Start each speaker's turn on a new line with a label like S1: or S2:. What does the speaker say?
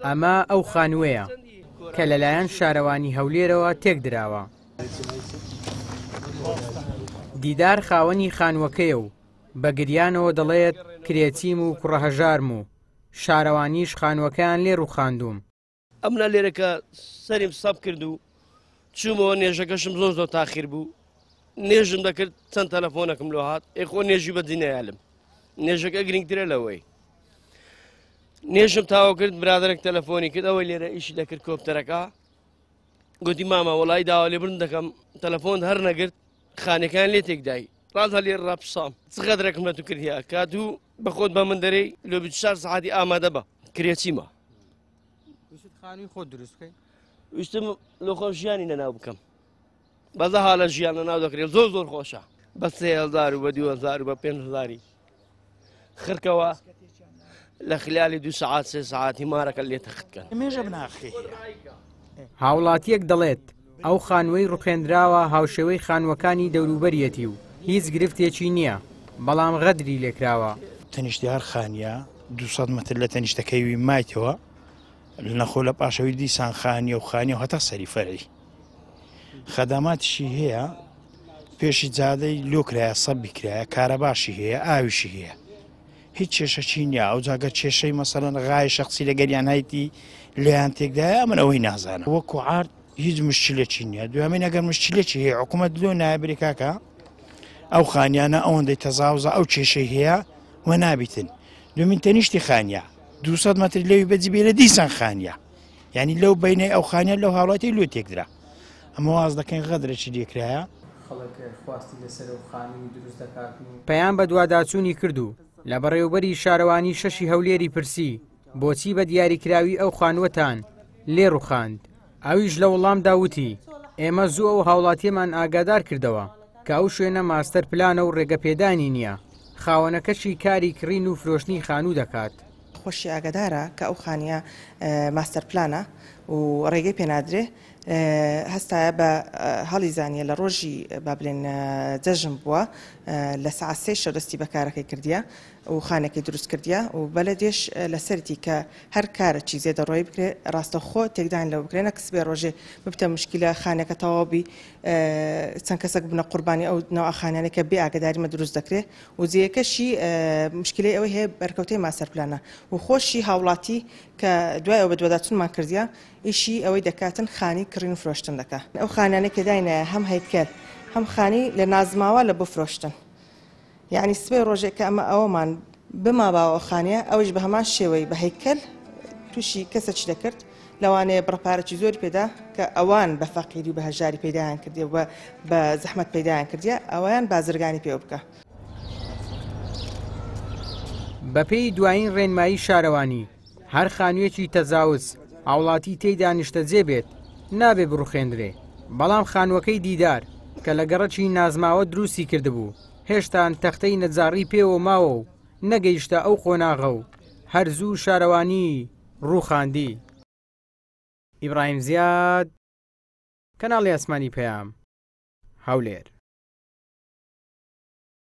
S1: ئەمە ئەو خانووەیە کە لەلایەن شارەوانی هەولێرەوە تێکدراوە. دیدار خاوەنی خانووەکەیە و بە گریانەوە دەڵێت کرێچیم و کوڕە هەژارم و شارەوانیش خانووەکەیان لێ ڕووخاندووم.
S2: ئەمنا لێرە کە سەریم سەب کرد و چوومەوە نێژەکەشم زۆر زۆر تاخیر بوو نێژم دەکرد چەند تەلەفۆنەکم لۆ هات ئێ خۆ نێژی بە دینیالم نێژەکە گرنگترە لەوەی نێژم تاوە کرد برادرێک تەلەفۆنی کرد ئەوەی لێرە ئیشی دەکرد کۆپتەرەکە گوتی مامە وڵی داوا لێبرن دەکەم تەلەفۆن هەر نەگرت خانەکان لێ تێکدای ڕاز هەلێ ڕاپسام چ غەدرێکم لە تو کردیا کاتوو بەخۆت بە من دەرێی لۆ 24 سەعاتی ئامادە بە کرێچیمە
S1: ویستت خانووی خۆت دروست بکەی؟
S2: ویستم لۆ خۆم ژیانی لەناو بکەم بەزە حالە ژیان لەناو دەکرێت زۆر زۆر خۆشە بە 3000 و بە 2000 و بە 5000 خرکەوە لە خلالی دو سەعات سێ سەعاتی مارەکە لێ تەخت کەن
S3: مێژە بناخی هەیە.
S1: هاوڵاتییەک دەڵێت، ئەو خانووەی ڕوخێنراوە هاوشێوەی خانووەکانی دەوروبەریەتی و هیچ گرفتێکی نییە، بەڵام غەدری لێکراوە.
S3: تەنیشتی هەر خانیە 200 متر لە تەنیشتەکەی وی مایتەوە نەخۆ لە پاشەوەی دیسان خانیە و خانیە و هەتا سەری فەرعی خەداماتیشی هەیە پێشی جادەی لۆ کرایە سەبی کرایە کارەباشی هەیە ئاویشی هەیە هیچ کێشەکی نییە ئەو جاگە کێشەی مەسەلەن غای شخصی لەگەریان هەیتی لێیان تێکدایە من ئەوەی نازانم وەکو عرد هیچ مشکلێکی نییە دوامین ئەگەر مشکلێکی هەیە حکوومەت لۆ نایبری کاکە ئەو خانیانە ئەوەندەی تەزاوزە ئەو کێشەی هەیە و نابیتن دومین تەنیشتی خانیە 200 متر لەوی بەجی بێرە دیسان خانیە یعنی لەو بینەی ئەو خانیە لەو هاوڵاتی لۆ تێکدرا ئەمە واز دەکەین غەدرێکی لێکرایە.
S1: خەڵک خواستی لەسەرە و خانووی دروست دەکات و. پەیام بەدواداچوونی کرد و لە بەڕێوەبەری شارەوانی شەشی هەولێری پرسی، بۆچی بە دیاریکراوی ئەو خانووەتان لێ ڕووخاند؟ ئەویش لە وەڵامدا وتی، ئێمە زوو ئەو هاوڵاتییەمان ئاگادار کردەوە کە ئەو شوێنە ماستەر پلانە و ڕێگەپێدانی نییە، خاوەنەکەشی کاری کڕین و فرۆشتنی خانوو دەکات.
S4: خۆشی ئاگادارە کە ئەو خانییە ماستەر پلانە و ڕێگەی پێنادرێ، هەستایە بە هەڵی زانیە لە ڕۆژی با بلێن جەژن بووە لە سەعات سێ شەو دەستی بە کارەکەی کردیە و خانەکەی دروست کردیە و بەلەدێش لەسەرتی کە هەر کارە چی زێدەڕۆیی بکرێ ڕاستەوخۆ تێکدان لەوە بکرێ نەک سبێ ڕۆژێ ببتە مشکیلە خانەکە تەواو بی چەند کەسەک بنە قوربانی ئەو نەوە خانیانەی کە بێ ئاگداریمە دروست دەکرێ و جێیەکەشی مشکلەی ئەوەی هەیە بەرکەوتەی ماسەر پلانە و خۆشی هاوڵاتی کە دوای ئەوە بەدواداچونمان کردیە ئیشی ئەوەی دەکاتن خانی کڕین و فرۆشتن دەکا. ئەو خانیانەی کە داینایە هەم هەیکەل هەم خانی لە نازماوە لە بۆ فرۆشتن یەعنی سبەی ڕۆژێک کە ئەمە ئەوەمان بماباوە ئەو خانیە ئەویش بە هەمان شێوەی بە هەیکەل تووشی کەسەکی دەکرد لەوانەیە بڕە پارەکی زۆری پێدا کە ئەوان بە فەقیری و بە هەژاری پەیدایان کردیە و بە زەحمەت پەیدایان کردیە ئەویان بازرگانی پێوە بکا.
S1: بەپێی دوایین ڕێنمایی شارەوانی، هەر خانوویەکی تەجاوز هاوڵاتی تێیدا نیشتەجێ بێت نابێ بڕوخێندرێ، بەڵام خانووەکەی دیدار کە لە گەڕەکی نازماوە دروستی کردبوو هێشتان تەختەی نەجاڕی پێوە ماوە و نەگەیشتە ئەو قۆناغە و هەر زوو شارەوانی ڕووخاندی. ئیبراهیم زیاد، کەناڵی ئاسمانی پەیام، هەولێر.